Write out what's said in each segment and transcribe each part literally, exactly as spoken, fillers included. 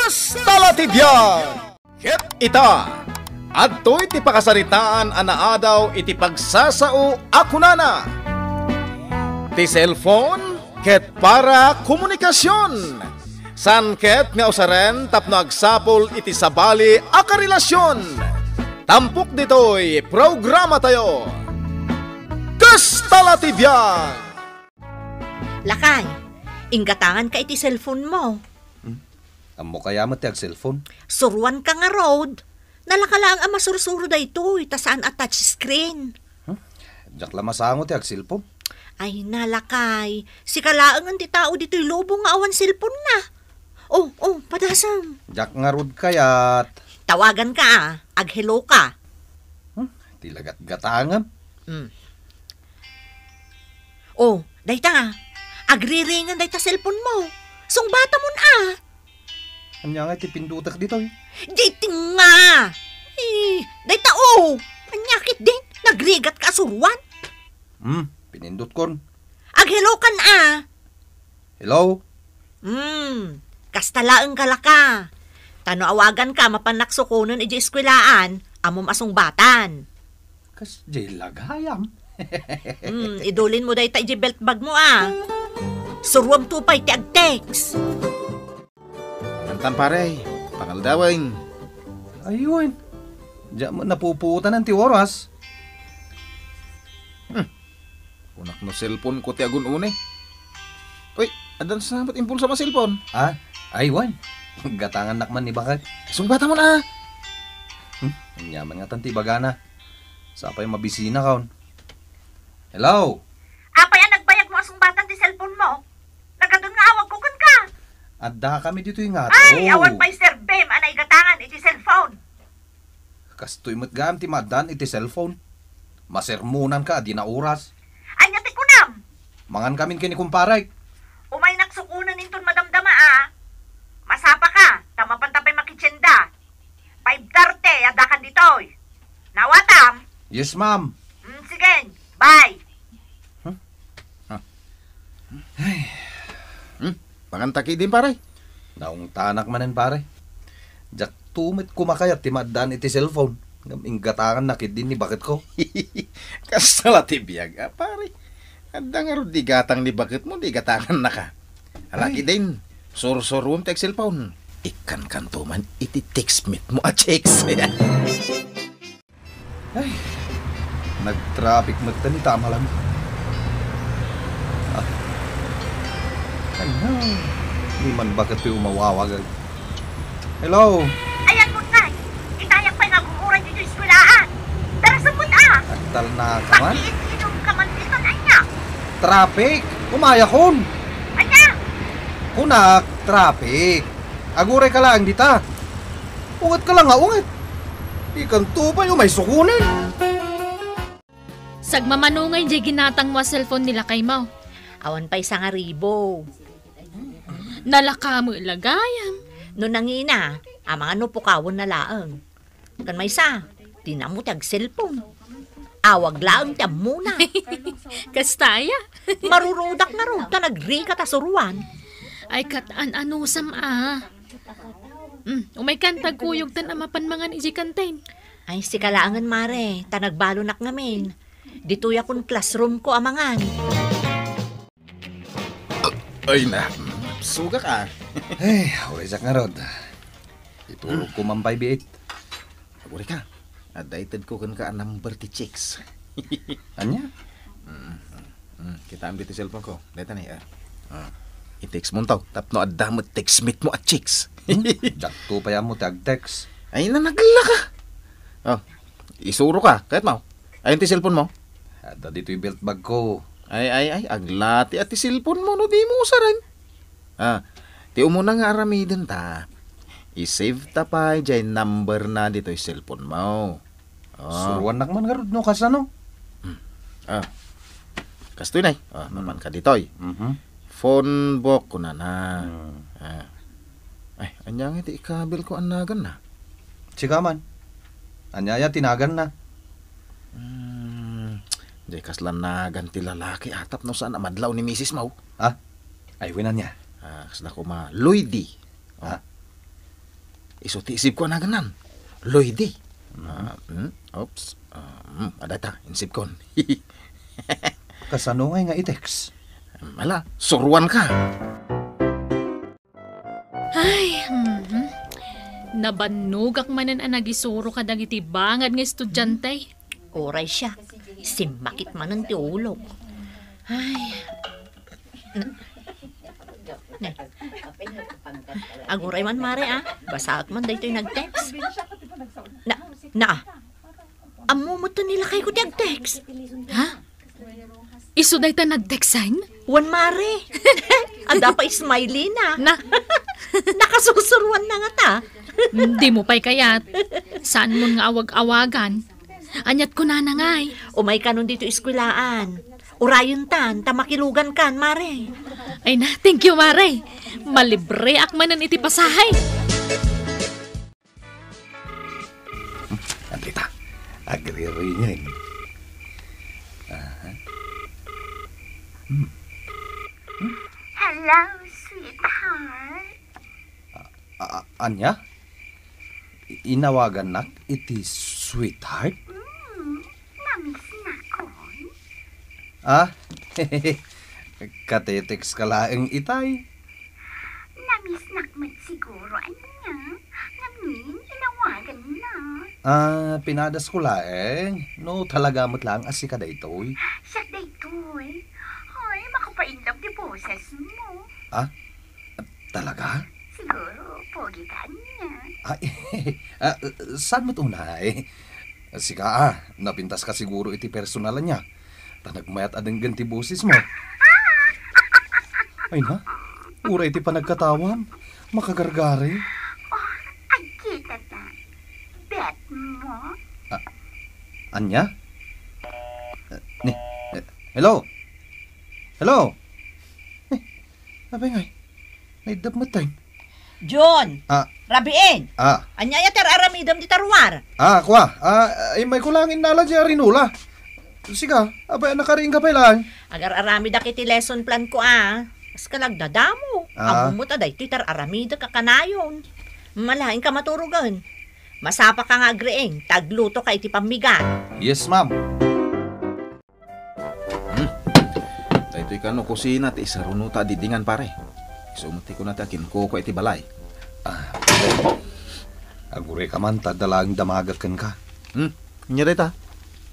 Kasta la ti biag! Ket ita, adtoy ti pakasaritaan a naadaw iti pagsasao a kunana, ti cellphone ket para komunikasion. Saan ket nga usaren tapno agsapul iti sabali a karelasyon. Tampok ditoy programatayo. Kasta la ti biag! Lakay, inggatanganka iti cellphone mo. Hmm? Ammok aya met ti agcellphone? Suruanka ngarud. Nalaka laeng a masursuro daytoy, ta saan a touch screen. Hmm? Diak la masango ti agcellphone. Ay, nalakay. Sika laengen ti tao ditoy lubong nga awan cellphone na. Oh, oh, padasem. Diak ngarud kayat. Tawaganka, a. Ag-hello ka. Hmm? Ti lagatgatangem. Hmm. Oh, dayta, agriringen dayta cellphone mo. Sungbatamon, a. Ania nga iti pindutek ditoy? Dayta nga! Eh, dayta, oh! Ania ketdin? Nagrigatka a suruan? Hmm, pinindutkon. Ag-hello kan, a. Hello? Hmm, kasta laeng ka, Lakay. Ta no awaganka, mapannak sukonen idiay eskwelaan, ammom a sungbatan. Kasdiay la gayam. Hmm, idulinmo dayta idiay belt bagmo, a. Suruamto pay ti ag-text. Mangantam, pare. Pangaldawen. Ay wen. Diak met napupuotanan ti oras. Hmm. Kunak no cellphoneko ti agun-uni. Uy, addan sa met impulsam a cellphone. Ah? Ay wen. Gatangannak man ni baket. Sungbatamon, a. Hmm? Aniaman ngatan ti ibagana. Sapay mabisinakon. Hello? Apay a nagbayagmo a sungbatan ti cellphone mo? Nagadun nga awagko kenka. Addakami ditoy nga. Ay, awan pay serbem a naigatangan iti cellphone. Kastoy met gayam ti maaddaan iti cellphone. Masermonanka a di naoras. Ania ti kunam? Mangankamin ken ni kumparek. Umaynak sukonen inton madamdama, a. Masapaka, ta mapanta pay makitienda. Five thirty, addakan ditoy. Nawatam? Yes, ma'am. Mm, sige. Bye. Huh? Ah. Ay. Hmm? Panganta ketdin, pare? Naungtanak manen, pare. Diakto met koma kayat ti maaddaan iti cellphone. Ngem inggatangannak ketdin ni baketko. Kasta la ti biag, a, pare. Adda ngarud ti gatang ni baketmo, di gatangannaka. Ala, ay, ketdin, sursurom ti ag-cellphone. Ikkankanto man iti textmate mo a chicks. Ay, nag-traffic met ta ni tamalan. Ah. Ay, no. Di man baketto umawawag. Hello? Ayan mo, Nay. Itayak pay nga aguray ditoy eskwelaan. Darasem met, a. Agtalnaka man? Makiit-inom ka man ditoy, ania? Traffic! Umayakon! Ania? Kunak, traffic. Agurayka laeng dita. Ungetka la nga unget. Ikanto pay umay sukonen. Sagmamano ngay diay ginatangmo a cellphone ni lakaymo. Awan pay sangaribu. Nalaka met la gayam. No nangina, amangan no pukawenna laeng. Ken maysa, dina ammo ti ag-cellphone. Awag laeng ti ammona. Kasta aya? Marurudak ngarud ta nagrigat a suruan. Ay, ket an-anusam a. Mm, umaykan ta agkuyogtan a mapan mangan idiay kantin. Ay, sika laengen, mare, ta nagbalonak ngamin. Ditoyakon classroomko a mangan. Ay na, sugak a. Ay, uray, diak ngarud. Iturogko man pay biit. Agurayka, adda itedko kenka a number ti chicks. Ania? Mm, mm, mm. Kitaem ditoy cellphoneko. Dayta ni, a. A. I-textmonto, tapno adda met textmatemo a chicks. Hmm? Diakto pay ammo ti ag-text. Ay, nanaglaka. O, isuroka. Kayatmo? Ayan ti cellphonemo? Adda ditoy belt bagko. Ay, ay, ay, aglati a ti cellphonemo no dimo usaren. A, ti umuna nga aramidenta, i-save ta pay diay numberna ditoy cellphonemo. O. Suroannak man ngarud no kasano. Hmm. A. Kastoy, Nay. O, hmm, mapanka ditoy. Mhm. Phone book, kunana. Hmm. A. Ay, ania ngay ti ikabilko a naganna? Sika man. Ania aya ti naganna? Hmm, diay kasla nagan ti lalaki a tapno saan a madlaw ni misismo. Ha? Ay, wen, ania? A, kasla koma Lloydie. O. Ha? Isu ti isibko a nagannan. Lloydie. Ah, hmm, oops. Ah, hmm, adda ta, insibkon. Kasano ngay nga i-text? Ala, suruanka. Ay, mhm. Nabannogak manen a nagisuro kadagiti bangad nga estudiante. Uray siak, simmakit manen ti ulok. Ay. Ne. Aguray man, Mare, a. Basaek man daytoy nag-text. Na, na, ammo met ni lakayko ti ag-text. Ha? Isu dayta nag-texten? Wen, Mare. Adda pay smiley na. Na. Nakasusuruanna ngata. Dimo pay kayat. Saanmon nga awag-awagan. Ania't kunana ngay? Umay kanon ditoy eskuelaan. Urayentan, ta makilugankan, Mare. Ay na, thank you, Mare. Malibreak manen iti pasahe. Hmm, adda ita. Agriringeng. Aha. Hmm. Hello, sweetheart. A-, a-, ania? I-, inawagannak iti sweetheart? Hmm, namiss nakon? Ah? Katetext ka laeng itay. Namiss nak met siguro, ania? Ngamin, inawagan na. Ah, pinadas ko laeng. No, talaga met laeng a sika daytoy. Siak daytoy. Ay, makapainlove ti boses mo. Ah? Talaga? Siguro, pogi ka niya. Ay, ah, saan met unay? Sika, ah, napintas ka siguro iti personal niya. Ta nagmayat a denggen ti boses mo. Ay na, uray ti panagkatawam, makagargari. Oh, agkita ta. Bet mo? Ah, anya? Eh, ni, eh, hello? Hello? Eh, apay ngay? Naiddep met tayo. John! Ah. Rabiin! Ah. Anya ya ti ar-aramidem dita ruar? Ah, kua. Ah, immay ko lang innala di arinola. Sika, apay, nakariing ka pay lang? Agar-aramidak iti lesson plan ko, ah. Kas ka nagdadamo. Ah. Ammom ta daytoy ti ar-aramidek a kanayon. Malaing ka maturogen. Masapa ka nga agriing, ta agluto ka iti pammigat. Yes, ma'am. Hmm. Daytoy kano kusina ti isarunota a didingan, pare. Isu met ti kunata a kinkukua iti balay. Ah, aguray ka man, ta adda laeng damagek kenka. Hmm? Ania dayta?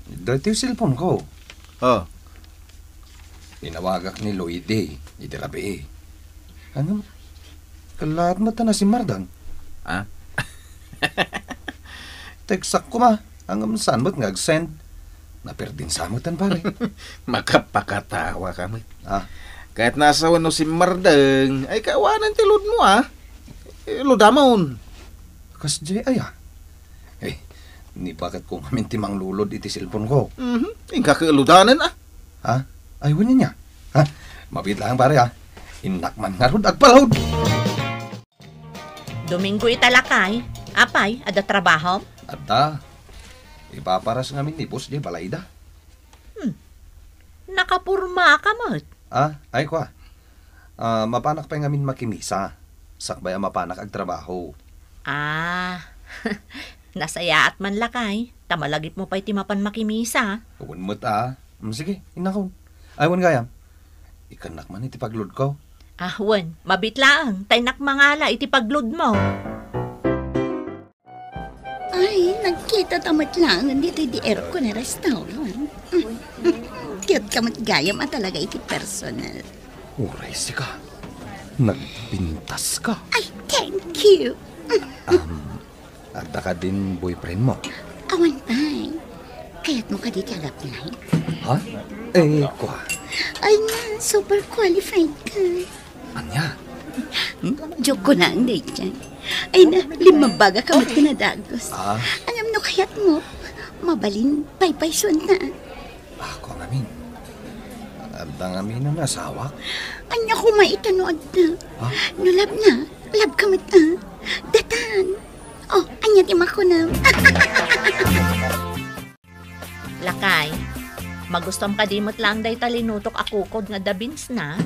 Daytoy cellphone ko. Oh. Inawagak ni Lloydie iti rabii. Ngem, kellaat met ta nasimmardeng. Ah? Textak koma, ngem saan met nga ag-send. Naperdin sa met, pare. Makapakatawa ka met. Ah. Ket no asawen no simmardeng, ay kawanen ti load mo, ah. Eh, loadamon. Kasdiay aya? Eh, ni baket ko ngamin ti manglulod iti cellphone ko. Mhm. Inka ket lodanen, ah. Ha? Ay, wen nia. Ha? Mabiit lang, pare, ha? Innak man ngarud agpalod. Domingo ita, lakay. Apay, adda trabahom? Adda. Ipaparas ngamin ni boss di balayda. Hmm. Nakapurma ka met. Ah, ay, kua. Ah, mapanak pay ngamin makimisa. Sakbay a mapanak agtrabaho. Ah, nasayaat man, lakay. Ta malagipmo pay ti mapan makimisa. Wen met, ah. Mm, sige, innakon. Ay, wen gayam. Ikannak man iti pagload ko. Ah, wen, mabiit laeng, ta innak mangala iti pagload mo. Ay, nagkita ta met laeng ditoy di aircon a restaurant. Cute ka met gayam a talaga iti personal. Uray sika. Nagpintas ka. Ay, thank you. Um, Adda kadin boyfriend mo? Awan pay. Kayatmo kadi ti ag-apply? Ha? Eh, kua. Ay na, super qualified ka. Ania? Hmm? Joke ko lang, daydiay. Ay na, limmabagak ka met ken a dagus. Ah. Ngem no kayatmo, mabalin, paypaysuanta. Ako ngamin. Adda ngamin nga asawak. Ania koma ita no adda? Ha? No love na, love ka met, ah. Datan. Oh, ania ti makunam? Lakay, magustuam kadi met laeng dayta linutok a kukod nga adda beans na?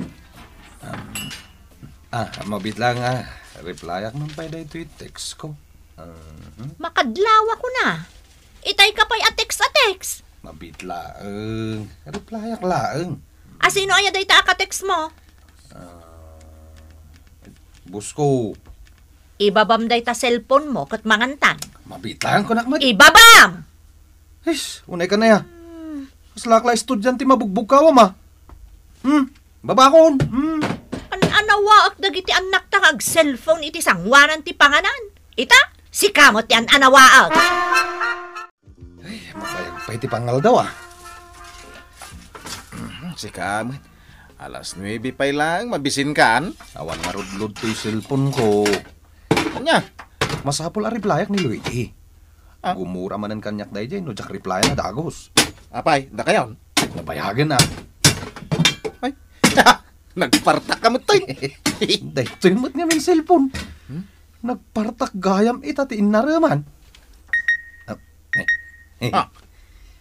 Um, ah, mabiit lang, ah. Replyak man pay daytoy text ko. Mhm. Makadlawa ko na. Itay ka pay a text a text. Mabit laeng. Replyak laeng. Asino aya dayta a ka-text mo? Ah, boss ko. Ibabam dayta cellphone mo ket mangantan. Mabit laeng kunak met. Ibabam! Is, unay ka na ya. Hmm. Kasla ka la estudyante mabugbog ka, wa ma. Hmm, babakon. Hmm. An-anawaak dagiti annakta nga ag-cellphone iti sangoanan ti panganan. Ita, sika met ti an-anawaak. Ay, mabayag pay ti pangaldaw, ah. Mhm, sika met. Alas nuebe pay laeng, mabisinkan? Awan nga rudlod toy cellphone ko. Ania? Masapul a replyak ni Luigi. Ah? Gumura manen kaniak daydiay no diak replyan a dagus. Apay, dakayon? Nabayagen, ah. Ay, nagpartak ka met, toy. Daytoy met ngamin cellphone. Hmm? Nagpartak gayam ita ti innareman. Ah, eh, eh. Ah.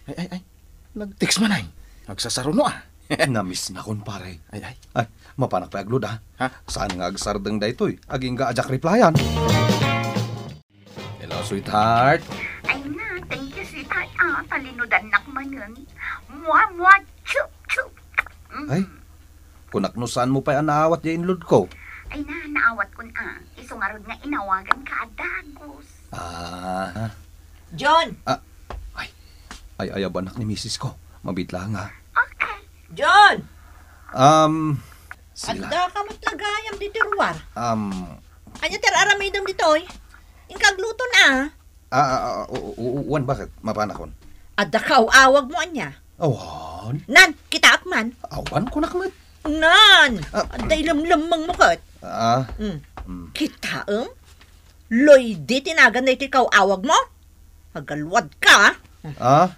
Ay, ay, ay. Nag-text man ay. Nagsasaruno, ah. Namiss na kon, pare. Ay, ay. Ay, mapanak pay agluda. Ha? Saan nga agsardeng daytoy? Agingga a diak replyan. Hello, sweetheart. Ay na, thank you, sweetheart. Ah, talinudannak manen. Mua, mua, chup, chup. Mm. Ay, kunak no saan mo pay a naawat ya inlod ko. Ay na, naawat kon, ah. Isu ngarud nga inawagan ka a dagus. Ah. John! Ah, ay. Ay, ay, abanak ni misis ko. Mabit laeng, ha? Okay. John! Um, sila. Adda ka met la gayam ditoy ruar. Um, Ania ti aramidem ditoy? Inka agluto na. Ah, ah, ah, u-, u-, u-, uwan, bakit? Mapanakon. Adda ka aw-awag mo ania? Awan. Nan, kitaak man. Awan, kunak met. Nan, ah, adda ilemlemmeng mo ket. Ah, mm. Mm. Kitaem? Loydi ti nagan daytoy kaw-awag mo? Agalwad ka, ah. Ah?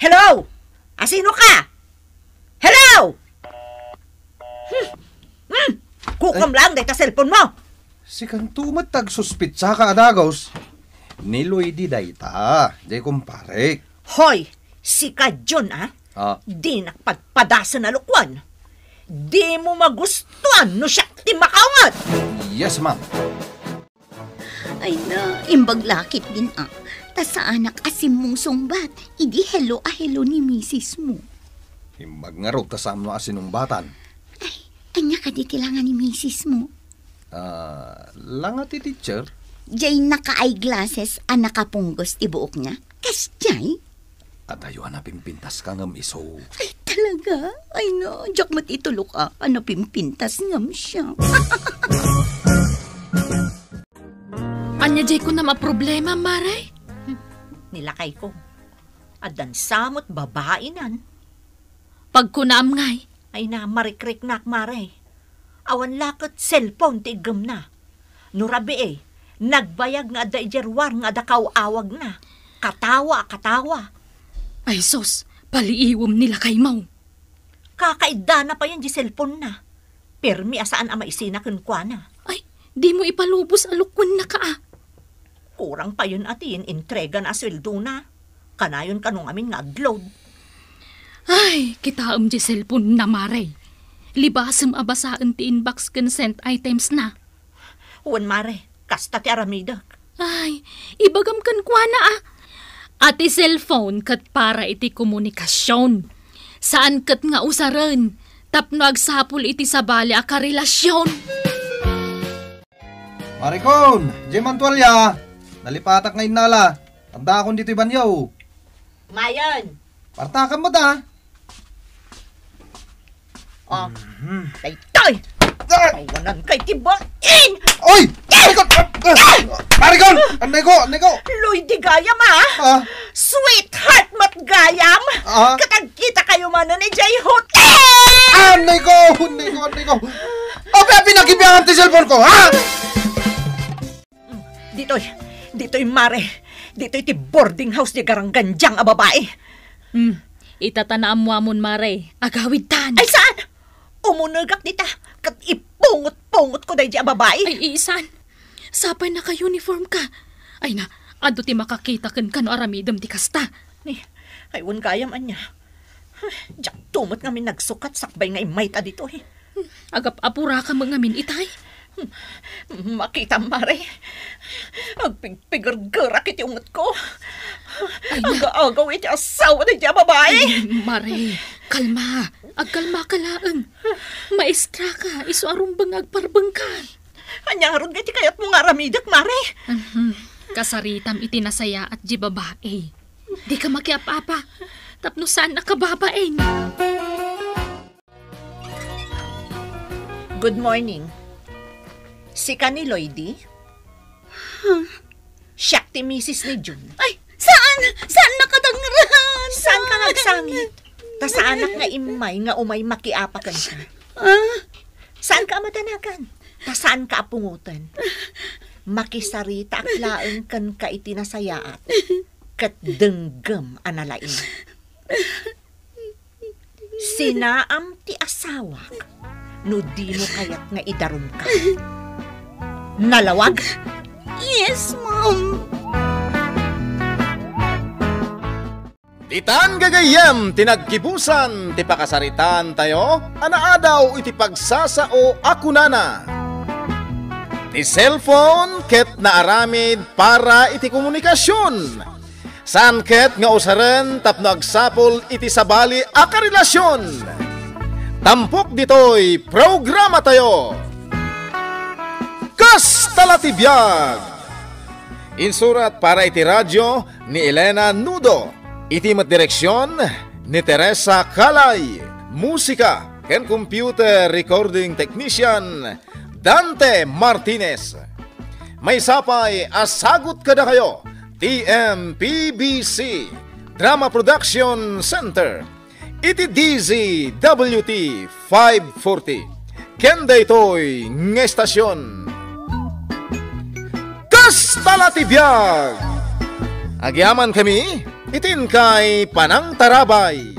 Hello? Asino ka? Hello? Hmm. Hmm. Kukom lang dayta cellphone mo. Sikanto met ti agsuspitsa ka a dagus. Ni Loydi dayta, jay kumparek. Hoy, sika John, ah. Ah. Dinak padpadasen a lokoan. Dimo magustuan no siak ti makaunget. Yes, ma'am. Ay na, imbag la ketdin a. Ta saanak a simmusungbat idi hello a hello ni misis mo. Imbag ngarud ta saanmo a sinumbatan. Ay, ania kadi ti langa ni misis mo? Ah, langa ti teacher? Jay naka-eyeglasses a nakapunggos ti buokna? Kasdiay? Adayo a napimpintas ka ngem isu. Ay, talaga? Ay, no. Diak met itulok a, a napimpintas ngem siak. Ania jay kunam a problema, Mare? Hmm, ni lakayko. Addan sa met babai nan. Pagkunaam ngay. Ay na, marikriknak, Mare. Awan la ket cellphone ti iggemna. No rabii, nagbayag nga adda idiay ruar nga adda kaw-awagna. Katawa a katawa. Ay sus, paliiwem ni lakaymo. Kakaiddana payen di cellphone na. Permi a saan a maisina kenkuana. Ay, dimo ipalubos a lokoennaka a. Kurang payen a ti in-intregana a sueldona. Kanayon kano ngamin nga agload. Ay, kitaem di cellphone na, Mare. Libasem a basaen ti inbox ken sent items na. Wen, Mare, kasta ti aramidek. Ay, ibagam kenkuana a. A ti cellphone ket para iti komunikasion. Saan ket nga usaren tapno agsapul iti sabali a karelasyon. Marikon, jay man tualya. Nalipatak nga innala. Addaakon ditoy banyo. Mayen. Partakam met a. Oh. Mhm. Daytoy. Ay! Awanan kay ti bain. Oy! Marikon! Ah! Ah! Marikon! Anay ko! Anay ko! Loydi gayam, ah. Ah? Sweetheart met gayam. Ah? Ket agkita kayo manen idiay hotel. Anay ko! Anay ko! Anay ko! Apay a pinagibiangan ti cellphone ko, ha? Mm, ditoy, ditoy, Mare. Ditoy ti boarding house di garanggandiang a babai. Hmm, ita ta naammuamon, Mare. Agawidtan. Ay, saan? Umunegak dita, ket ipungot-pungot ko daydi a babai. Ay, saan? Sapay naka-uniform ka. Ay na, adu ti makakita ken kano aramidem ti kasta. Ni, ay, wen gayam ania. Ay, diak tumet ngamin nagsukat sakbay nga immayta ditoy. Hmm, agap-apuraka met ngamin itay. Makitam, Mare. Agpigpigergerak iti ungetko. Ay, na- Aga-agaw iti asawa daydiay a babai. Ay, Mare, kalma. Agkalmaka laeng. Maestraka, isu a rumbeng nga agparbengka. Ania ngarud nga iti kayatmo nga aramidek, Mare? Mhm. Kasaritam iti nasayaat diay babai. Dika makiap-apa. Tapno saannak a babain. Good morning. Sika ni Lloydie? Siak ti misis ni Jun. Ay, saan? Saan nakadangran? Saan ka nga agsangit? Ta saanak nga immay nga umay makiapa kenka. Ah? Saan ka a madanagan? Ta saan ka a pungoten? Makisaritaak laeng kenka iti nasayaat. Ket denggem a nalaing. Sinaam ti asawak no dimo kayat nga idarumka. Nalawag? Yes, ma'am. Ditan gagayyem ti naggibusan ti pakasaritaantayo a naadaw iti pagsasao a kunana, ti cellphone ket naaramid para iti komunikasion. Saan ket nga usaren tapno agsapul iti sabali a karelasyon. Tampok ditoy programatayo. Kasta la ti biag! Insurat para iti radyo ni Elena Nudo. Iti met direksion ni Teresa Calay. Musika ken computer recording technician Dante Martinez. Maysa pay a sagut kadakayo ti M P B C Drama Production Center iti D Z W T five forty. Ken daytoy nga estasion. Kasta la ti biag! Agyamankami iti inkay panangtarabay.